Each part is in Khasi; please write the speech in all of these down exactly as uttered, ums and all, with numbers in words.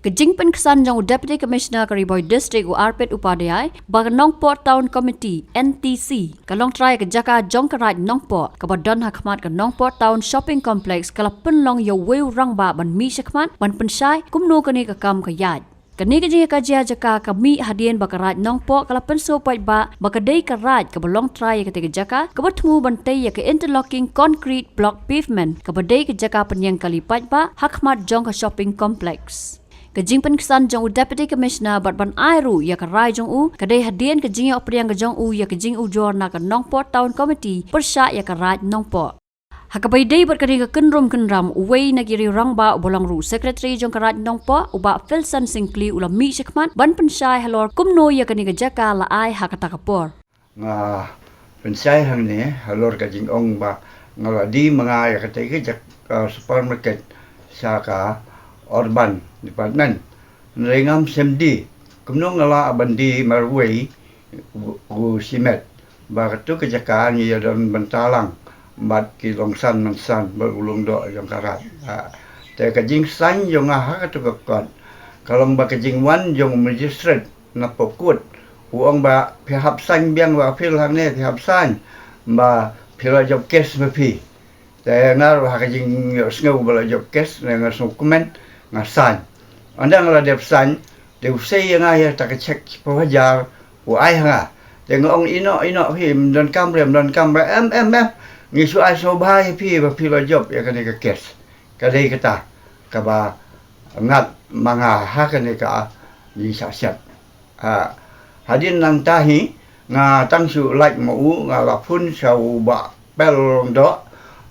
Ka jingpynksan jong u Deputy Commissioner ka Ri Bhoi District u Arpit Upadhyay ba ka Nongpoh Town Committee, N T C, ka long trai ka jaka jong ka Raid Nongpoh kaba don ha khmat ka Nongpoh Town Shopping Complex ka la pynlong ïa uwei u rangbah ban mih shakhmat ban pynshai kumno kane ka kam ka ïaid. Kane ka jingïakajia jaka ka mih hadien ba ka Raid Nongpoh ka la pynsngew paidbah ba ka dei ka raid kaba long trai ïa katei ka jaka kaba thmu ban tei ïa ka interlocking concrete block pavement kaba dei ka jaka pynïeng kali paidbah ha khmat jong ka shopping complex. Ka jingpynksan jong u Deputy Commissioner bad ban ai ruh ïa ka rai jong u ka dei hadien ka jingïoh pdiang ka jong u ïa ka jingujor na ka Nongpoh Town Committee pyrshah ïa ka Raid Nongpoh. Ha kaba ïadei bad kane ka kynrum kynram, uwei na ki rangbah uba long ruh u Secretary jong ka Raid Nongpoh, u Bah Philson Syngkli, u la mih shakhmat ban pynshai halor kumno ïa kane ka jaka la ai ha kata ka por. Nga pynshai hangne halor ka jingong ba nga la die ma nga ïa katei ka jak-, ka supermarket sha ka Urban Department. Hynrei ngam shym die. Kumno nga lah ban die marwei u, u shimet ba katu ka jaka ngi ïa don bynta lang bad ki Longsan Mansan bad u Lyngdoh jong ka Raid. Ha. Te ka jingsain jong nga ha katu ka kot ka long ba ka jingwan jong u magistrate na Pokut. U ong ba phi hap sain biang ba phi hangne phi hap sain ba phi la jop kes ma phi. Te nga ruh ha ka jingïohsngew ba la jop kes, ne nga sngewkmen, nga sain. Ynda nga la dep sain, te u sei ïa nga ïa ta ka cheque shiphew hajar, u ai ha nga. Te nga ong, ïehnoh, ïehnoh phi, ym donkam re, ym donkam re, em, em, em. Ngi shu ai sngewbha ïa phi ba phi la jop ïa kane ka kes. Ka dei kata kaba ngat ma nga ha kane ka jingshah shet. Ha, hadien nangta hi, nga tang shu lait ma u, nga la phone sha u Bah Pel Lyngdoh,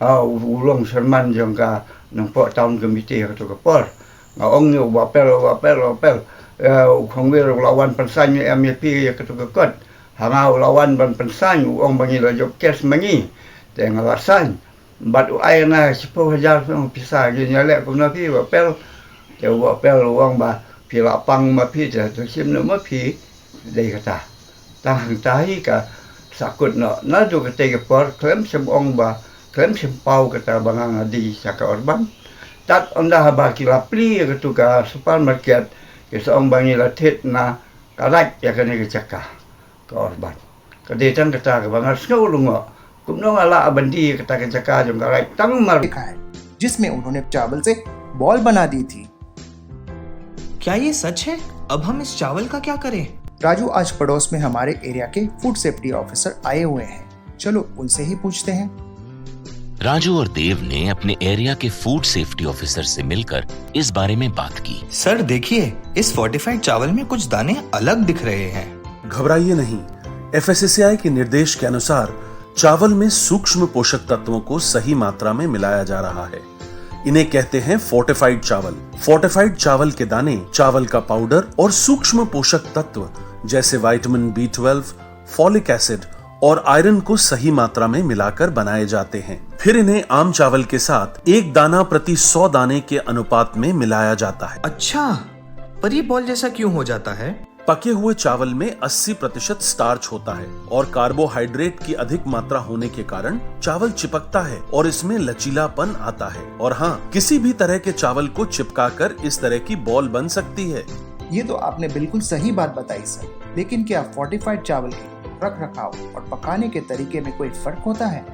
ah, u, u long chairman jong ka Nongpoh Town Committee ha katu ka por. Nga ong ïa u Bah Pel, u Bah Pel, u Bah Pel. Eh, u Khongwir u la wan pynsain ïa em ïa phi ïa katu ka kot. Ha nga u la wan ban pynsain, u ong ba ngi la jop kes ma ngi. Te nga la sain. Bad u ai nga shiphew hajar pisa, ngi ïaleh kumno phi, Bah Pel. Te u Bah Pel u ong ba phi la pang ma phi, te to shim noh ma phi, dei kata. Tang hangta hi ka sahkut noh. Naduh katei ka por khlem shym ong ba, khlem shym paw kata ba nga nga die sha ka Urban. Tad ynda haba ki la plie ïa katu ka supermarket, ki sa ong ba ngi la thied na ka Raid ïa kane ka jaka ka Urban. Ka dei tang kata kaba nga sngew lyngngoh. Kumno nga lah ban die kata ka jaka jong ka Raid tang mar. लिखा है, जिसमें उन्होंने चावल से बॉल बना दी थी। क्या ये सच है? अब हम इस चावल का क्या करें? राजू, आज पड़ोस में हमारे एरिया के फूड सेफ्टी ऑफिसर आए हुए हैं, चलो उनसे ही पूछते हैं। राजू और देव ने अपने एरिया के फूड सेफ्टी ऑफिसर से मिलकर इस बारे में बात की। सर, देखिए, इस फोर्टिफाइड चावल में कुछ दाने अलग दिख रहे हैं। घबराइए नहीं, एफएसएसएआई के निर्देश के अनुसार चावल में सूक्ष्म पोषक तत्वों को सही मात्रा में मिलाया जा रहा है। इन्हें कहते हैं फोर्टिफाइड चावल। फोर्टिफाइड चावल के दाने चावल का पाउडर और सूक्ष्म पोषक तत्व जैसे vitamin B twelve, folic acid और आयरन को सही मात्रा में मिलाकर बनाए जाते हैं। फिर इन्हें आम चावल के साथ एक दाना प्रति सौ दाने के अनुपात में मिलाया जाता है। अच्छा, पर ये बॉल जैसा क्यों हो जाता है? पके हुए चावल में अस्सी प्रतिशत स्टार्च होता है और कार्बोहाइड्रेट की अधिक मात्रा होने के कारण चावल चिपकता है और इसमें लचीलापन आता है। और हाँ, किसी भी तरह के चावल को चिपकाकर इस तरह की बॉल बन सकती है। ये तो आपने बिल्कुल सही बात बताई सर, लेकिन क्या फोर्टिफाइड चावल के रख रखाव और पकाने के तरीके में कोई फर्क होता है?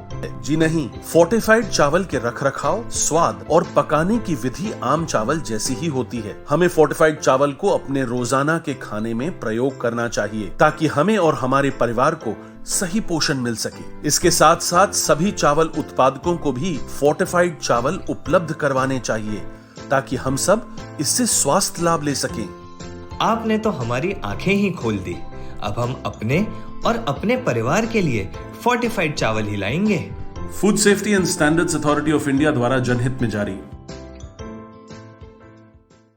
जी नहीं, फोर्टिफाइड चावल के रख रखाव, स्वाद और पकाने की विधि आम चावल जैसी ही होती है। हमें फोर्टिफाइड चावल को अपने रोजाना के खाने में प्रयोग करना चाहिए, ताकि हमें और हमारे परिवार को सही पोषण मिल सके। इसके साथ साथ सभी चावल उत्पादकों को भी फोर्टिफाइड चावल उपलब्ध करवाने चाहिए, ताकि हम सब इससे स्वास्थ्य लाभ ले सकें। आपने तो हमारी आंखें ही खोल दी। अब हम अपने और अपने परिवार के लिए फोर्टिफाइड चावल ही लाएंगे। Food Safety and Standards Authority of India द्वारा जनहित में जारी।